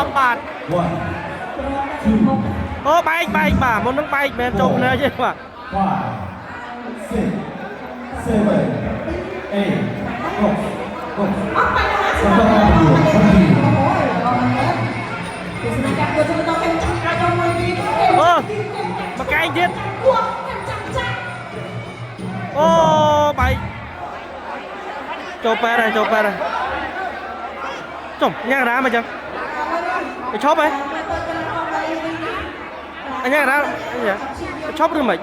ប់បាទ One, two, អូបែកបែកបាទមុននឹងបែកមិនមែនចូលភ្នែកទេបាទ five, six, seven, eight, go, go. អត់បញ្ហាសម្រាប់អូយល្អមែនទស្សនៈការចូលបន្តកាន់ចាំអាចដល់មួយនេះ អូមកកែងទៀត គួរកាន់ចាំចាក់ អូបែកចូលប៉ែតហើយចូលប៉ែតហើយចុំញ៉ាំរ៉ាមកចឹងទៅឈប់ហ៎អញញ៉ាំរ៉ាទៅឈប់ឬមិន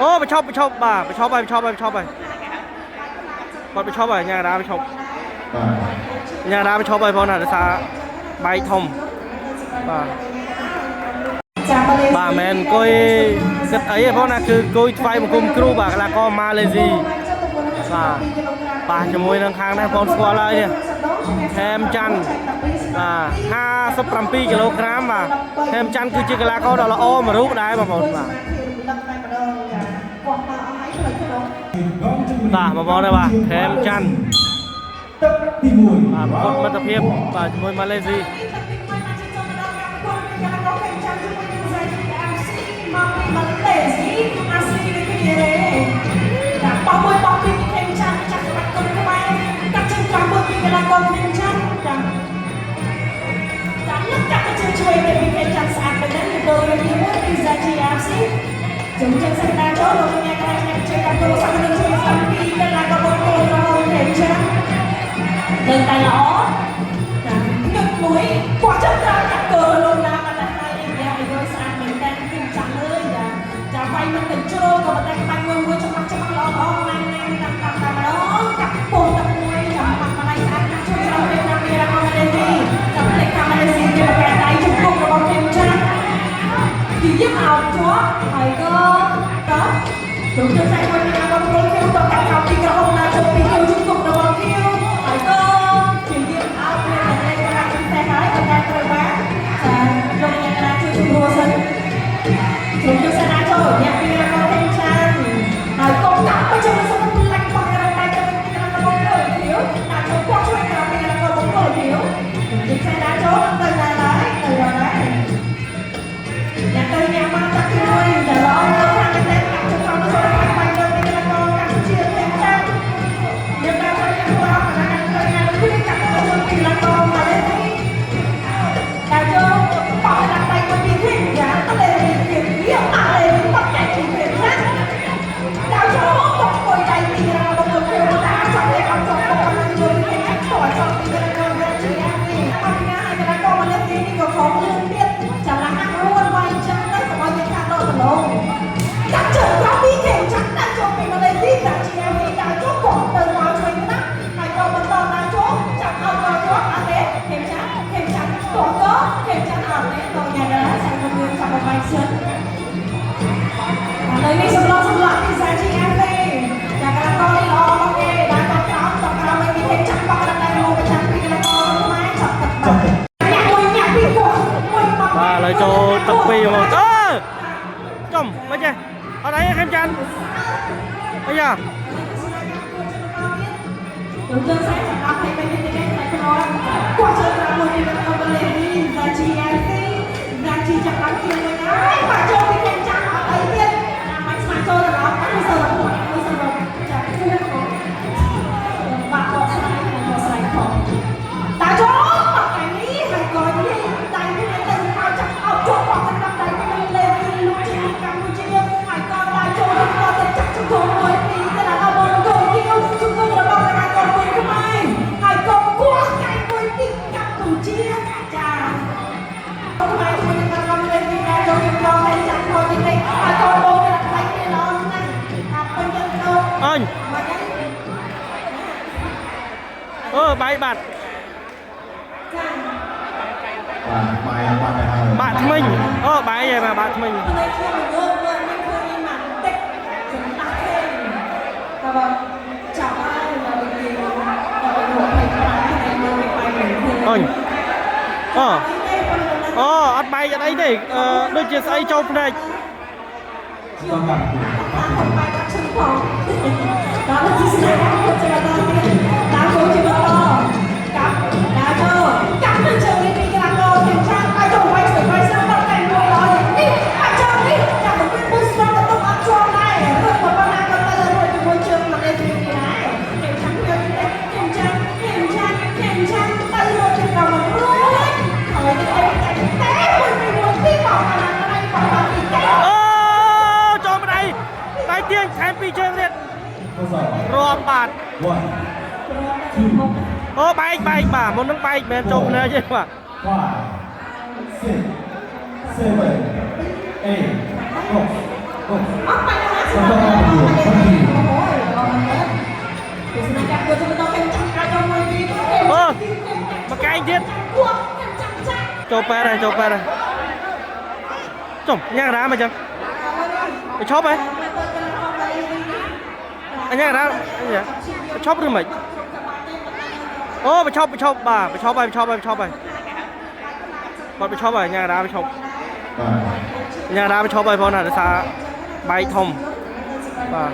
អូបឈប់បឈប់បាទបឈប់ហើយបឈប់ហើយបឈប់ហើយគាត់បឈប់ហើយញ៉ាំរ៉ាបឈប់ បាទ ញ៉ាំរ៉ាបឈប់ហើយបងណាដោយសារបែកធំបាទបាទមែនអង្គុយគិតអីទេបងណាគឺអង្គុយថ្វាយបង្គំគ្រូបាទកីឡាករម៉ាឡេស៊ីបាទបាទជាមួយនឹងខាងនេះបងស្គាល់ហើយនេះ ថែមច័ន្ទបាទ57គីឡូក្រាមបាទថែមច័ន្ទគឺជាកីឡាករដ៏ល្អមួយរូបដែរបងប្អូនបាទបាទបងប្អូនដែរបាទថែមច័ន្ទ ទឹកទី1 បាទប្រកួតមិត្តភាពបាទជាមួយម៉ាឡេស៊ី ប៉មួយប៉ពីរខេមចាន់ចាក់ក្បាច់គុណខ្មែរកាត់ជើងក្រោមមួយពីកីឡាករខេមចាន់ចាចាលឹកកាត់ជើងឆ្វេងពីខេមចាន់ស្អាតមែនទែនពីរឿងទី1ពីសាជី FC ជំជើងសិក្សាចូលលោកអ្នកកន្លែងអ្នកជើងកាត់ទូសំនឹងជួយសំពីកីឡាករបង្គោលក្រហមខេមចាន់នៅតែល្អចាញឹកមួយគាត់ជើងក្រោមកាត់កើលោកណាបាត់តែហើយយ៉ាងឲ្យស្អាតមែនទែនខេមចាន់អើយចាចាវាយមិនទៅជ្រុលក៏ប៉ុន្តែក្បាច់មួយមួយច្បាស់ច្បាស់ល្អល្អណាស់ណាស់តាមតាមតាមម្ដងកាត់ពោះទឹកមួយចាំបាត់ម្ដាយស្អាតណាស់ជួយក្រោមពេលណាពីរ៉ាម៉ាឡេស៊ីចាំលេខកាម៉ាឡេស៊ីជាប្រកែកដៃជង្គង់របស់ខេមចាន់ ទីយើងអោបជាប់ហើយក៏តោះជុំជើងខ្សែមួយពីណាបងប្អូនខៀវតកាត់ខោពីក្រហមណាជុំពីខៀវជុំគុករបស់ខៀវហើយក៏ជាយើងអោបមានតែលេខកណាពិសេសហើយក៏តែត្រូវបានចាលោកអ្នកណាជួយជំនួសសិនជុំជើងខ្សែណាចូលអ្នកពីណាបងខេមចានហើយកុំកាប់ទៅជើងសុំផ្លាច់បោះក្រៅតែទៅពីណាបងប្អូនខៀវណាចូលគាត់ជួយក្រៅពីណាបងប្អូនខៀវជុំជើងខ្សែណាចូលទៅណាដែរទៅណាដែរ អ្នកទៅញ៉ាំមកតាក់ទីមួយតែល្អទៅខាងនេះកាក់ចង្កោទៅចូលបាច់បាច់ទៅពីកងកម្ពុជាទាំងចាំយើងបានទៅញ៉ាំមកកណ្ដាលទៅញ៉ាំពីកាក់ទៅចូលពីលកងមកលេទីតែចូលបោះដាក់ដៃមួយពីធីយ៉ាងទៅលេពីវាមកលេបាត់តែពីធីណាដល់ចូលបោះមួយដៃពីររបស់ទៅគេតាចង់លេអត់ចង់បោះនឹងជួយពីកាក់ទៅចង់ពីកងកម្ពុជានេះអត់ណាហើយកណ្ដាលកងមកលេទីនេះក៏ខំលឿនទៀតចាំឡាហាក់រួនវាយចឹងទៅកុំឲ្យយើងខាតដល់ដលងកាត់ជើងក្រោមពីខេមចាក់ដាក់ចូលពីម៉ាឡេស៊ីដាក់ជានេះដាក់ចូលកងទៅមកឆ្វេងណាហើយក៏បន្តដាក់ចូលចាប់ឲ្យក៏ជាប់អត់ទេខេមចាក់ខេមចាក់កងក៏ខេមចាក់អត់ទេដល់យ៉ាងណាសាច់ខ្ញុំចាប់បំបាយសិនឥឡូវនេះសម្លសម្លពីសាជីអាទេចាកកនេះល្អរបស់គេដាក់តក្រោមតក្រោមពីខេមចាក់បោះដាក់ដៃមកប្រចាំពីកកខ្មែរចាប់ទឹកបាត់ញ៉ាំមួយញ៉ាំពីរមួយ បាទឥឡូវចូលទឹកពីរមកអើចំមិនចេះអត់អីទេខេមច័ន្ទអាយ៉ា ខ្ញុំជឿស្អែកសម្រាប់ឲ្យបែបនេះទេតែក្នុងគាត់ជឿតាមមួយនេះក្នុងបលេនេះថាជាអីទេថាជាចាប់បានជាមួយណាបាទចូលពីគេចាំអត់អីទៀតមិនស្មានចូលដល់អត់មួយសរុបមួយសរុបចាប់គូបាទបកស្រាយបកស្រាយផងតាចូលបកថ្ងៃនេះហើយក៏នេះដៃនេះទៅមកចាប់អោបជាប់បកតាមដៃនេះលេលូជាកម្ពុជាហើយក៏ដៃចូលទៅទៅចាប់ជង្គង់មួយពីរទៅដល់បងគោគៀវជង្គង់របស់កណ្ដាលកងគុណខ្មែរហើយកុំគោះកែមួយទីកម្ពុជាចាខ្មែរជាមួយនឹងការលេងនេះដែរចូលខ្ញុំឡងហើយចាំផងនេះហើយកុំបងទៅដៃនេះល្អណាស់ថាពេញទៅ អញ មកហ្នឹង អឺបែកបាត់ ចា បាទបាយបាត់ហើយ បាក់ថ្មិញអូបែកហើយបាទបាក់ថ្មិញ ផ្នែកខ្ញុំងើបមើលមិនឃើញមកតិចចំណាស់ទេតែបើចាប់ហើយមកគេដល់មកឲ្យខ្លាំងតែមើលមិនបាយមិនឃើញ អញអូអូអត់បែកអត់អីទេអឺដូចជាស្អីចូលភ្នែក ต้องกลับ តាមបាយកាត់ឈឹងផងដល់ទីស្នេហ៍គាត់จะដល់ទៀតតាមចូលជាបន្តកាប់ដល់ចូលកាប់ទៅជើង 1 2 អូបែកបែកបាទមុននឹងបែកមិនមែនចូលភ្នែកទេបាទ 5 6 7 8 9 អត់បញ្ហាសម្រាប់អូយល្អមែនទស្សនៈការចូលបន្តកាន់ចាំអាចយកមួយពី អូមកកែងទៀត គួរកាន់ចាំចាក់ ចូលប៉ែតហើយចូលប៉ែតហើយចុំញ៉ាំរ៉ាមកចឹងទៅឈប់ហ៎អញញ៉ាំរ៉ាឈប់ឬមិនអូបឈប់បឈប់បាទបឈប់ហើយបឈប់ហើយបឈប់ហើយគាត់បឈប់ហើយញ៉ាំរ៉ាបឈប់ បាទ ញ៉ាំរ៉ាបឈប់ហើយបងណាដោយសារបែកធំបាទ